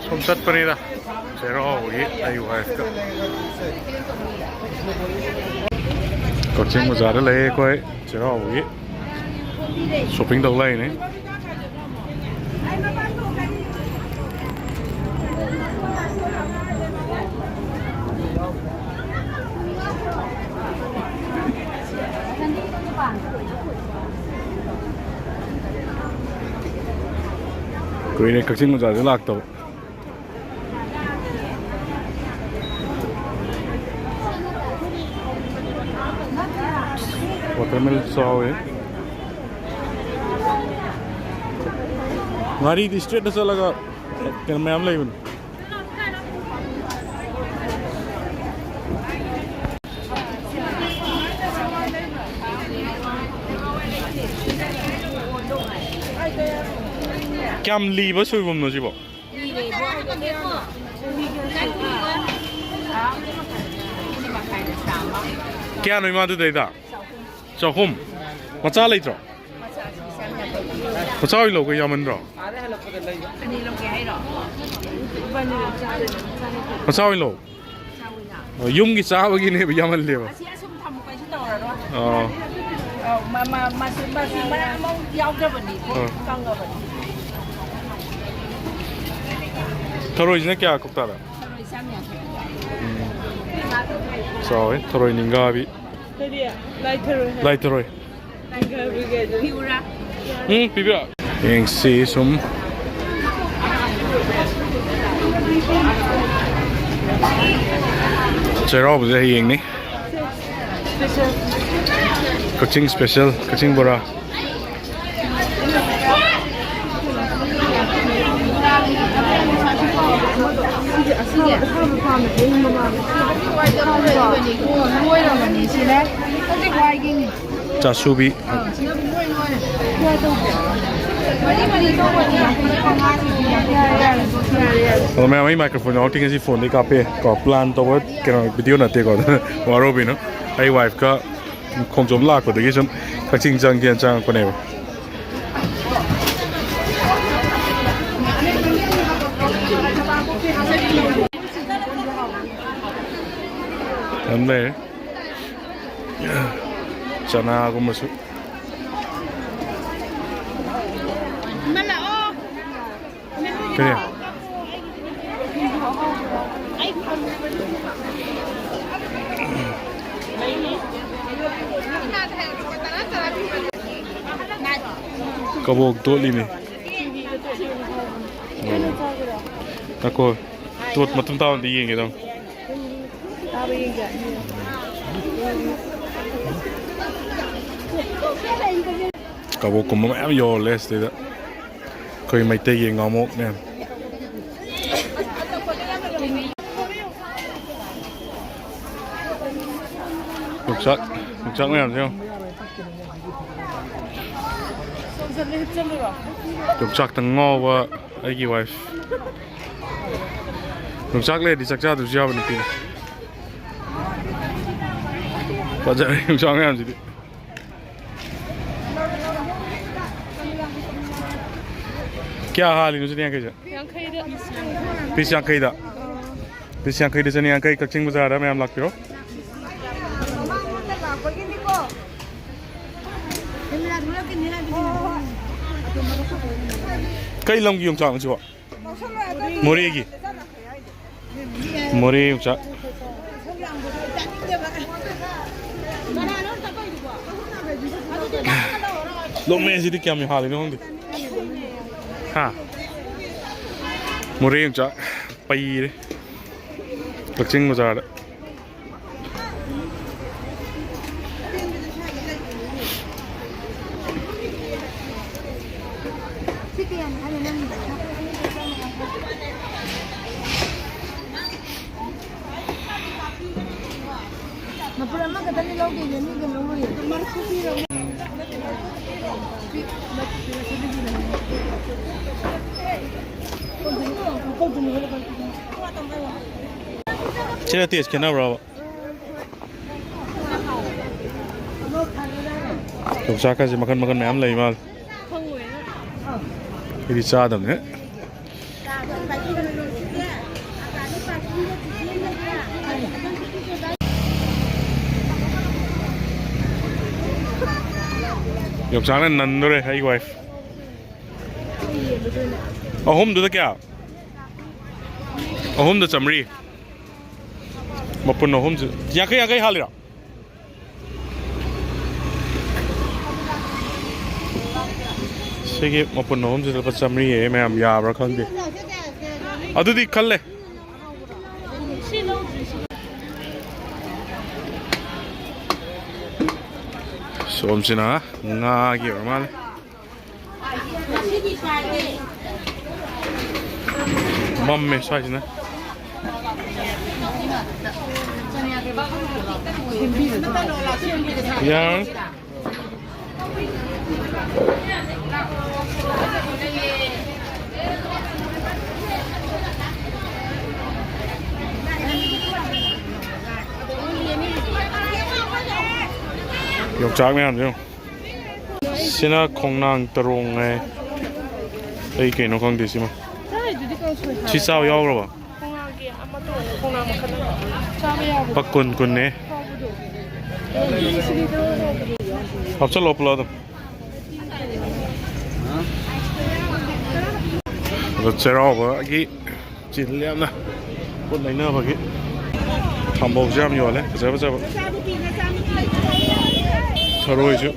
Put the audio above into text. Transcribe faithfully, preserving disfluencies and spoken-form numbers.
ꯁꯨꯝ ꯆꯠꯄꯅꯤꯗ ꯆꯩꯔꯥꯎꯕꯒꯤ ꯑꯩ ꯋꯥꯏꯐꯀ꯫ ꯀꯛꯆꯤꯡ ꯕꯖꯥꯔꯗ ꯂꯩ ꯑꯩꯈꯣꯏ ꯆꯩꯔꯥꯎꯕꯒꯤ ꯁꯣꯞꯄꯤꯡ ꯇꯧ ꯂꯥꯛꯏꯅꯦ꯫ ꯀꯨꯏꯔꯦ ꯀꯛꯆꯤꯡ ꯕꯖꯥꯔꯁꯦ ꯂꯥꯛꯇꯕ꯫ Watermelon ꯆꯥꯎꯋꯦ꯫ ꯉꯥꯔꯤꯗꯤ ꯏꯁꯇ꯭ꯔꯦꯠꯇ ꯆꯠꯂꯒ ꯀꯩꯅꯣ ꯃꯌꯥꯝ ꯂꯩꯕꯅꯤ꯫ ꯀꯌꯥꯝ ꯂꯤꯕ ꯁꯣꯏꯕꯨꯝꯅꯣ ꯁꯤꯕꯣ? ꯀꯌꯥꯅꯣ ꯏꯃꯥꯗꯨꯗꯩꯗ? ꯆꯍꯨꯝ꯫ ꯃꯆꯥ ꯂꯩꯇ꯭ꯔꯣ? ꯃꯆꯥ ꯑꯣꯏꯅ ꯂꯧꯒꯦ, ꯌꯥꯝꯃꯟꯗ꯭ꯔꯣ? ꯃꯆꯥ ꯑꯣꯏꯅ ꯂꯧ꯫ ꯑꯣ, ꯌꯨꯝꯒꯤ ꯆꯥꯕꯒꯤꯅꯦꯕ, ꯌꯥꯝꯃꯜꯂꯦꯕ꯫ ꯑꯁꯤ ꯑꯁꯨꯝ ꯊꯝꯃꯨ, ꯀꯩꯁꯨ ꯇꯧꯔꯔꯣꯏ꯫ ꯑꯣ꯫ ꯑꯧ, ꯃ-, ꯃ-, ꯃꯆꯨ, ꯃꯆꯨ ꯃꯔꯥꯡ ꯑꯃ ꯌꯥꯎꯗꯕꯅꯤ, ꯑꯥ꯫ ꯀꯪꯉꯕꯅꯤ꯫ ꯊꯔꯣꯏꯁꯤꯅ ꯀꯌꯥ ꯀꯧꯇꯥꯗ? ꯊꯔꯣꯏ ꯆꯥꯝ ꯌꯥꯡꯈꯩ꯫ ꯎꯝ꯫ ꯆꯥꯎꯋꯦ, ꯊꯔꯣꯏ ꯅꯤꯡꯒꯥꯕꯤ꯫ ꯀꯔꯤ? ꯂꯥꯏ ꯊꯔꯣꯏ ꯍꯥꯏ꯫ ꯂꯥꯏ ꯊꯔꯣꯏ꯫ ꯅꯤꯡꯒꯥꯕꯤ ꯀꯥꯏꯗꯨꯅꯤ꯫ ꯄꯤꯌꯨꯔꯥ? ꯎꯝ, ꯄꯤꯕꯤꯔꯛꯑꯣ꯫ ꯌꯦꯡꯁꯤ ꯁꯨꯝ꯫ ꯆꯩꯔꯥꯎꯕꯁꯦ ꯍꯌꯦꯡꯅꯤ꯫ ꯀꯛꯆꯤꯡ ꯏꯁꯄꯦꯁꯦꯜ, ꯀꯛꯆꯤꯡ ꯕꯣꯔꯥ꯫ ꯆꯥꯁꯨꯕꯤ꯫ ꯑꯗꯣ ꯃꯌꯥꯝ, ꯑꯩ ꯃꯥꯏꯀ꯭ꯔꯣꯐꯣꯟ ꯌꯥꯎꯔꯛꯇꯦ ꯉꯁꯤ, ꯐꯣꯟꯗꯩ ꯀꯥꯞꯄꯦ ꯀꯣ, ꯄ꯭ꯂꯥꯟ ꯇꯧꯕ ꯀꯩꯅꯣ, ꯚꯤꯗꯤꯑꯣ ꯅꯠꯇꯦꯀꯣ, ꯑꯗꯨꯅ ꯋꯥꯔꯧꯕꯤꯅꯨ꯫ ꯑꯩ ꯋꯥꯏꯐꯀ ꯈꯣꯡꯖꯣꯝ ꯂꯥꯛꯄꯗꯒꯤ ꯁꯨꯝ ꯀꯛꯆꯤꯡ ꯆꯪꯒꯦꯅ ꯆꯪꯉꯛꯄꯅꯦꯕ꯫ ꯌꯥꯝ ꯂꯩꯔꯦ꯫ ꯆꯅꯥꯒꯨꯝꯕꯁꯨ꯫ ꯀꯔꯤ? ꯀꯕꯣꯛ ꯇꯣꯠꯂꯤꯅꯦ꯫ ꯉꯥꯏꯈꯣ, ꯇꯣꯠ ꯃꯇꯨꯝ ꯇꯥꯕ ꯑꯝꯇ ꯌꯦꯡꯒꯦ ꯇꯧꯅꯦ꯫ ꯀꯕꯣꯛꯀꯨꯝꯕ ꯃꯌꯥꯝ ꯌꯣꯜꯂꯦ ꯁꯤꯗꯩꯗ꯫ ꯑꯩꯈꯣꯏ ꯃꯩꯇꯩꯒꯤ ꯉꯥꯃꯣꯛ ꯃꯌꯥꯝ꯫ ꯌꯣꯡꯆꯥꯛ, ꯌꯣꯡꯆꯥꯛ ꯃꯌꯥꯝꯁꯦ ꯌꯦꯡꯉꯣ꯫ ꯌꯣꯡꯆꯥꯛꯇ ꯉꯥꯎꯕ ꯑꯩꯒꯤ wife꯫ ꯌꯣꯡꯆꯥꯛ ꯂꯩꯔꯗꯤ ꯆꯥꯛ ꯆꯥꯗ꯭ꯔꯁꯨ ꯌꯥꯕ ꯅꯨꯄꯤꯅꯤ꯫ ꯐꯖꯔꯦ ꯌꯣꯡꯆꯥꯛ ꯃꯌꯥꯝꯁꯤꯗꯤ꯫ ꯀꯌꯥ ꯍꯥꯜꯂꯤꯅꯣ ꯁꯤꯗꯤ ꯌꯥꯡꯈꯩꯁꯦ? ꯌꯥꯡꯈꯩꯗ꯫ Piece ꯌꯥꯡꯈꯩꯗ꯫ Piece ꯌꯥꯡꯈꯩꯗ ꯆꯅꯤ ꯌꯥꯡꯈꯩ, ꯀꯛꯆꯤꯡ ꯕꯖꯥꯔꯗ ꯃꯌꯥꯝ ꯂꯥꯛꯄꯤꯔꯣ꯫ ꯀꯩ ꯂꯝꯒꯤ ꯌꯣꯡꯆꯥꯛꯅꯣ ꯁꯤꯕꯣ? ꯃꯣꯔꯦꯒꯤ꯫ ꯃꯣꯔꯦ ꯌꯣꯡꯆꯥꯛ꯫ ꯂꯣꯃꯦꯁꯤꯗꯤ ꯀꯌꯥꯝ ꯍꯥꯜꯂꯤꯅꯣ ꯈꯪꯗꯦ꯫ ꯍꯥ? ꯃꯣꯔꯦ ꯌꯣꯡꯆꯥꯛ ꯄꯩꯔꯦ ꯀꯛꯆꯤꯡ ꯕꯖꯥꯔꯗ꯫ ꯃꯄꯨꯟ ꯑꯃꯈꯛꯇꯅꯤ ꯂꯧꯗꯣꯏꯁꯦ, ꯑꯅꯤꯒ ꯂꯧꯔꯣꯏꯌꯦ꯫ ꯁꯤꯅ taste ꯈꯦꯠꯅꯕ꯭ꯔꯕ? ꯌꯣꯡꯆꯥꯛꯀꯁꯦ ꯃꯈꯜ ꯃꯈꯜ ꯃꯌꯥꯝ ꯂꯩ ꯃꯥꯜꯂꯦ꯫ ꯑꯩꯗꯤ ꯆꯥꯗꯕꯅꯦ꯫ ꯌꯣꯡꯆꯥꯛꯅ ꯅꯟꯗꯣꯔꯦ ꯑꯩꯒꯤ ꯋꯥꯏꯐ꯫ ꯑꯍꯨꯝꯗꯨꯗ ꯀꯌꯥ? ꯑꯍꯨꯝꯗ ꯆꯥꯝꯃꯔꯤ꯫ ꯃꯄꯨꯟ ꯑꯍꯨꯝꯁꯤ ꯌꯥꯡꯈꯩ ꯌꯥꯡꯈꯩ ꯍꯥꯜꯂꯤꯔꯣ? ꯁꯤꯒꯤ ꯃꯄꯨꯟ ꯑꯍꯨꯝꯁꯤꯗ ꯂꯨꯄꯥ ꯆꯥꯝꯃꯔꯤ ꯃꯌꯥꯝ ꯌꯥꯕ꯭ꯔꯥ ꯈꯪꯗꯦ꯫ ꯑꯗꯨꯗꯤ ꯈꯜꯂꯦ꯫ ꯁꯣꯝꯁꯤꯅ ꯉꯥꯒꯤ ꯑꯣꯏꯔ ꯃꯥꯜꯂꯦ꯫ ꯃꯝꯃꯦ ꯁ꯭ꯋꯥꯏꯁꯤꯅ꯫ ꯌꯥꯔꯅꯤ꯫ ꯌꯣꯡꯆꯥꯛ ꯃꯌꯥꯝꯁꯦ ꯌꯦꯡꯉꯣ꯫ ꯁꯤꯅ ꯈꯣꯡꯅꯥꯡ ꯇꯔꯣꯡ ꯍꯥꯏ꯫ ꯑꯩ ꯀꯩꯅꯣ ꯈꯪꯗꯦ ꯁꯤꯃ꯫ ꯁꯤ ꯆꯥꯕ ꯌꯥꯎꯈ꯭ꯔꯕ? ꯈꯣꯡꯅꯥꯡꯒꯤ ꯑꯃ ꯇꯧꯕꯅꯦ, ꯈꯣꯡꯅꯥꯡ ꯃꯈꯜ ꯑꯃ꯫ ꯆꯥꯕ ꯌꯥꯕ꯫ ꯂꯨꯄꯥ ꯀꯨꯟ ꯀꯨꯟꯅꯦ꯫ ꯍꯥꯎꯕꯗꯣ꯫ ꯍꯥꯞꯆꯜꯂꯣ ꯄꯨꯂꯞ ꯑꯗꯨꯝ꯫ ꯑꯗꯣ ꯆꯩꯔꯥꯎꯕꯒꯤ ꯆꯤꯜꯂꯦ ꯌꯥꯝꯅ꯫ ꯄꯣꯠ ꯂꯩꯅꯕꯒꯤ꯫ ꯊꯝꯕꯧꯁꯨ ꯌꯥꯝ ꯌꯣꯜꯂꯦ ꯐꯖ ꯐꯖꯕ꯫ ꯊꯔꯣꯏꯁꯨ꯫